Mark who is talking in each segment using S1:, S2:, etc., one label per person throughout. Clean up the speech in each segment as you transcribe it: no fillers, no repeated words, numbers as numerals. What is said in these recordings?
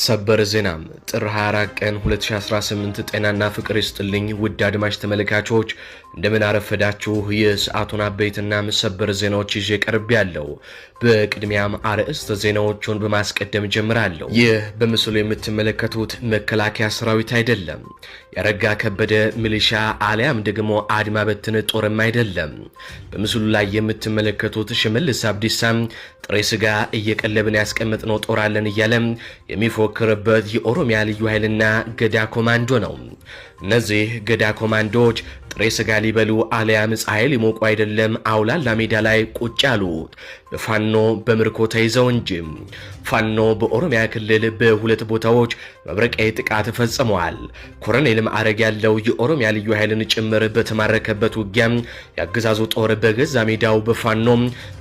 S1: ሰበር ዜና ጥር 24 ቀን 2018። ጤናና ፍቅር ይስጥልኝ ውድ አድማጭ ተመልካቾች፣ እንደምን አረፈዳችሁ። የሰዓቱን አበይትና ሰበር ዜናዎች ይዤ ቀርቤያለሁ። በቅድሚያም አርዕስተ ዜናዎቹን በማስቀደም ጀምራለሁ። ይህ በምስሉ የምትመለከቱት መከላከያ ሰራዊት አይደለም፣ ያረጋ ከበደ ሚሊሻ አሊያም ደግሞ አድማ በትን ጦርም አይደለም። በምስሉ ላይ የምትመለከቱት ሽመልስ አብዲሳ ጥሬ ስጋ እየቀለብን ያስቀመጥነው ጦር አለን እያለም የሚፎክርበት የኦሮሚያ ልዩ ኃይልና ገዳ ኮማንዶ ነው። እነዚህ ገዳ ኮማንዶዎች ጥሬ ስጋ ሊበሉ አሊያም ፀሐይ ሊሞቁ አይደለም አውላላ ሜዳ ላይ ቁጭ ያሉት በፋኖ በምርኮ ተይዘው እንጂ። ፋኖ በኦሮሚያ ክልል በሁለት ቦታዎች መብረቃዊ ጥቃት ፈጽመዋል። ኮሎኔል ማዕረግ ያለው የኦሮሚያ ልዩ ኃይልን ጭምር በተማረከበት ውጊያም የአገዛዙ ጦር በገዛ ሜዳው በፋኖ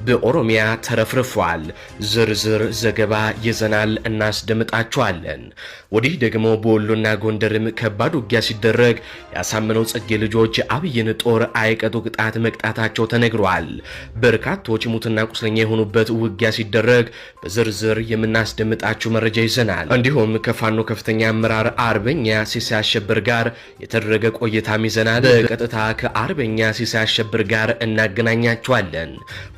S1: በኦሮሚያ ተረፍርፏል። ዝርዝር ዘገባ ይዘናል፣ እናስደምጣችኋለን። ወዲህ ደግሞ በወሎና ጎንደርም ከባድ ውጊያ ሲደረግ ያሳምነው ጽጌ ልጆች የአብይን ጦር አይቀጡ ቅጣት መቅጣታቸው ተነግሯል። በርካቶች ሙትና ቁስለኛ የሆኑበት ውጊያ ሲደረግ በዝርዝር የምናስደምጣችሁ መረጃ ይዘናል። እንዲሁም ከፋኖ ከፍተኛ አመራር አርበኛ ሲሳይ አሸብር ጋር የተደረገ ቆይታም ይዘናል። በቀጥታ ከአርበኛ ሲሳይ አሸብር ጋር እናገናኛቸዋለን።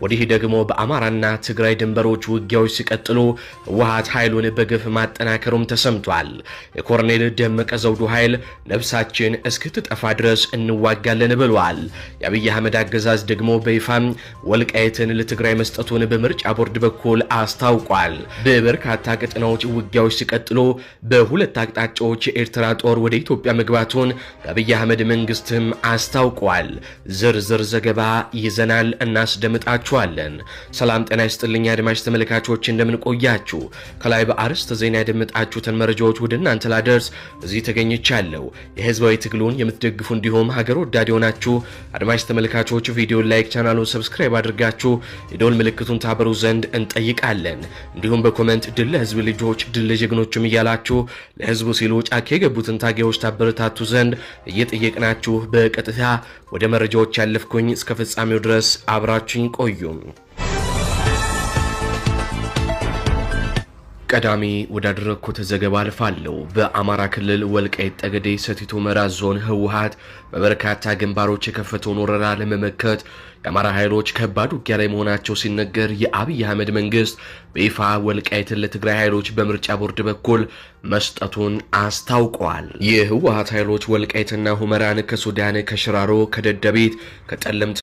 S1: ወዲህ ደግሞ በአማራና ትግራይ ድንበሮች ውጊያዎች ሲቀጥሉ ህወሓት ኃይሉን በግፍ ማጠናከሩም ተሰምቷል። የኮሎኔል ደመቀ ዘውዱ ኃይል ነፍሳችን እስክትጠፋ ድረስ እንዋጋለን ብሏል። የአብይ አህመድ አገዛዝ ደግሞ በይፋም ወልቃይትን ለትግራይ መስጠቱን በምርጫ ቦርድ በኩል አስታውቋል። በበርካታ ቀጠናዎች ውጊያዎች ሲቀጥሉ በሁለት አቅጣጫዎች የኤርትራ ጦር ወደ ኢትዮጵያ መግባቱን የአብይ አህመድ መንግስትም አስታውቋል። ዝርዝር ዘገባ ይዘናል፣ እናስደምጣችኋለን። ሰላም ጤና ይስጥልኝ አድማጭ ተመልካቾች፣ እንደምን ቆያችሁ? ከላይ በአርዕስተ ዜና ያደመጣችሁትን መረጃዎች ወደ እናንተ ላደርስ እዚህ ተገኝቻለሁ። የህዝባዊ ትግሉን የምትደግፉ እንዲሁም ሀገር ወዳድ የሆናችሁ አድማጭ ተመልካቾች ቪዲዮን like፣ ቻናሉን subscribe አድርጋችሁ የደወል ምልክቱን ታበሩ ዘንድ እንጠይቃለን። እንዲሁም በ comment ድል ለህዝብ ልጆች ድል ለጀግኖችም እያላችሁ ለህዝቡ ሲሉ ጫካ የገቡትን ታጋዮች ታበረታቱ ዘንድ እየጠየቅናችሁ በቀጥታ ወደ መረጃዎች ያለፍኩኝ፣ እስከ ፍጻሜው ድረስ አብራችሁኝ ቆዩ። ቀዳሚ ወዳደረግኩት ዘገባ አልፋለሁ። በአማራ ክልል ወልቃይት ጠገዴ ሰቲት ሁመራ ዞን ህወሓት በበርካታ ግንባሮች የከፈተውን ወረራ ለመመከት የአማራ ኃይሎች ከባድ ውጊያ ላይ መሆናቸው ሲነገር የአብይ አህመድ መንግስት በይፋ ወልቃይትን ለትግራይ ኃይሎች በምርጫ ቦርድ በኩል መስጠቱን አስታውቀዋል። የህወሓት ኃይሎች ወልቃይትና ሁመራን ከሱዳን፣ ከሽራሮ፣ ከደደቢት፣ ከጠለምት